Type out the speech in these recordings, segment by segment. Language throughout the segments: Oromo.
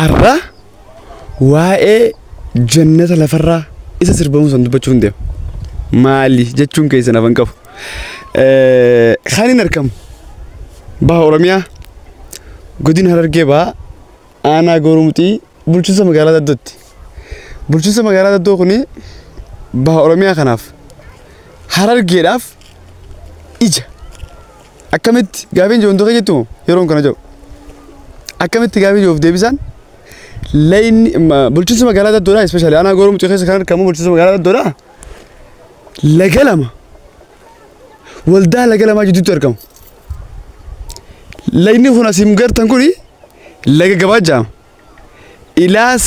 Arra waa'ee jannata lafarraa isa sirbamu san dubbachuu hin deemu. Maali jechuun keessan hafan qabu. Kan hin argamu baha Oromiyaa, godina Harargee Bahaa, aanaa Gooroo bulchiinsa magaalaa Daddootti. Bulchiinsa magaalaa Daddoo kuni baha Oromiyaa kanaaf, Harargeedhaaf ija. Akkamitti gaafiin jiru wantoota jettu yeroon kana jedhu. Akkamitti gaafii jiruuf deebisaan layni bulchiinsa magaalaa Daddoodhaa, especially aanaa Gooroo Muxii keessa kan argamu bulchiinsa magaalaa Daddoodhaa, laga lama, waldaa laga lamaa jidduutti argamu. Lagni kun asiin gartan kuni laga gabaa jedhama. Ilaa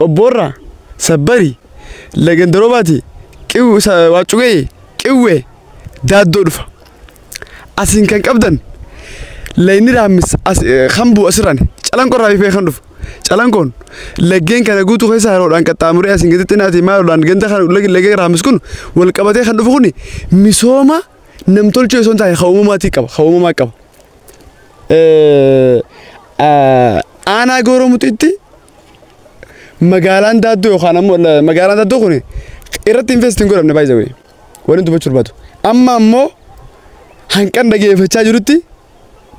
Qobboorraa, Sabbarii, laga Daroobaati, Waacugee, Qiwwee, Daaddoo dhufa. Asiin kan qabdan lagni Raammis kan bu'u asirraan Calanqoorraa bifee kan dhufu. Calanqoon laggeen kana guutuu keessa haroodhaan qaxxaamuree asiin gadi xinaatii maaloodhaan ganda kan laga Raammis kun wal qabatee kan dhufu kuni misooma namtolchee osoo hin taane kan uumamaatii qaba. Kan uumamaa qaba. Aanaa Gooroo Muxiitti magaalaan Daaddoo yookaan ammoo magaalaan Daaddoo kun irratti invest hin godhamne baay'ee waliin dubbachuu barbaadu. Amma ammoo hanqan dhageeffachaa jirutti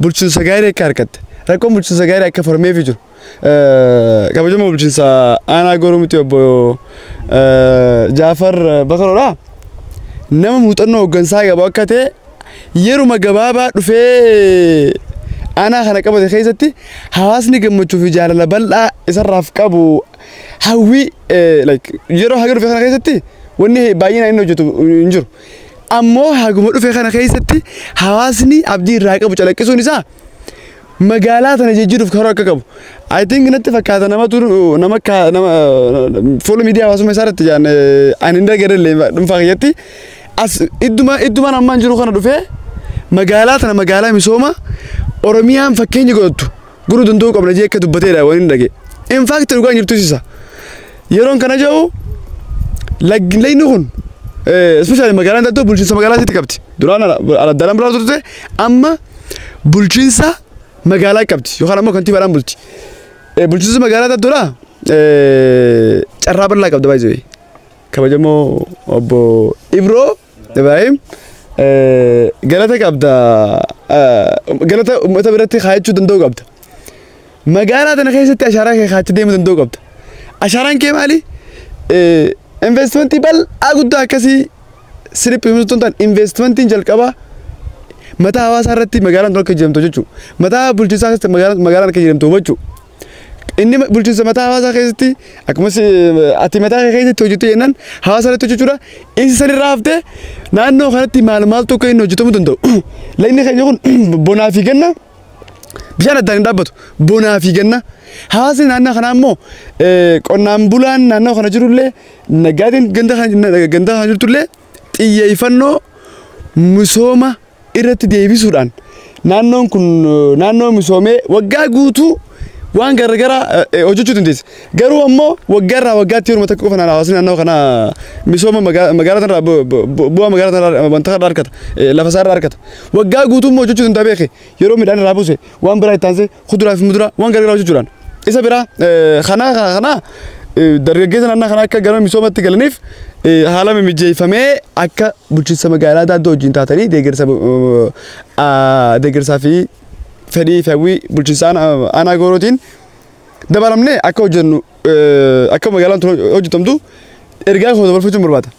bulchiinsa gaarii akka argatte, rakkoon bulchiinsa gaarii akka formeefii jiru. Kabajamoo bulchiinsa aanaa Gooroo Muxii obbo Jaafar Bakaroodha. Nama muuxannoo hooggansaa qabu akka ta'e, yeruma gabaabaa dhufee aanaa kana qabate keessatti hawaasni gammachuu fi jaalala bal'aa isarraaf qabu, hawwii like yeroo haga dhufe kana keessatti wanni baay'inaan inni hojjetu hin jiru. Ammoo haguma dhufe kana keessatti hawaasni abdii irraa qabu calaqqisuun isaa magaalaa tana jijjiiruuf karoora akka qabu. I think natti fakkaata namatu nama akka nama fuula miidiyaa hawaasummaa isaa irratti jaan ani hin dhagarellee dhuunfaa kiyyatti as idduma iddumaan ammaan jiru kana dhufee magaalaa tana magaalaa misooma Oromiyaan fakkeenya godhattu godhuu danda'uu qabna jee akka dubbateedha waan hin dhage. In fact dhugaan jirtu isa. Yeroon kana jedhu lagni kun especially magaalaan Daddoo bulchiinsa magaalaa isiitti qabdi. Duraan aladdaadhaan biraa turte, amma bulchiinsa magaalaa qabdi yookaan ammoo kantiibaadhaan bulti. Bulchiinsa magaalaa Daddoodhaa carraa bal'aa qabda baay'ee. Kabajamoo obbo Ibroo Ibrahim, galata qabda, galata uummata biratti kaayachuu danda'u qabda. Magaalaa tana keessatti ashaaraa kee kaachuu deemuu danda'u qabda. Ashaaraan kee maali? Investmentii bal'aa guddaa akkasii sirriitti himtuu hin taane, investmentiin jalqabaa mataa hawaasaa irratti magaalaan tun akka jedhamtu jechuudha. Mataa bulchiinsaa keessatti magaalaan akka jedhamtu hubachuu. Inni bulchiinsa mataa hawaasaa keessatti akkasumas ati mataa kee keessatti hojjettu jennaan hawaasa irratti hojjechuudha. Isa sanirraa haftee naannoo kanatti maal maaltu akka inni hojjetamuu danda'u. Lagni keenya kun bonaa fi ganna bishaan addaan hin dhaabbatu. Bonaa fi ganna. Hawaasni naannoo kanaa immoo qonnaan bulaan naannoo kana jirullee, naggaadeen ganda kana jirtullee xiyyeeffannoo misooma irratti deebisuudhaan naannoon kun naannoo misoomee waggaa guutuu waan garagaraa hojjechuu dandeessa. Garuu ammoo waggaa irraa waggaatti yeroo takka qofa hawaasni naannoo kana misooma magaalaa tanarraa, bu'aa magaalaa tanarraa wanta kana argata, lafa isaa irraa argata. Waggaa guutuu immoo hojjechuu danda'a beeke, yeroo midhaan irraa buuse waan biraa itti aansee kuduraa fi muduraa waan garagaraa hojjechuudhaan. Isa biraa kana dargaggeessa naannoo kana akka gara misoomatti galaniif haala mijeeffamee akka bulchiinsa magaalaa Daaddoo wajjin taatanii deeggarsaa fi fedhii fi hawwii bulchiinsa aanaa Goorootiin dabalamnee akka hojjennu, akka magaalaan tun hojjetamtu ergaa koo dabarfachuun barbaada.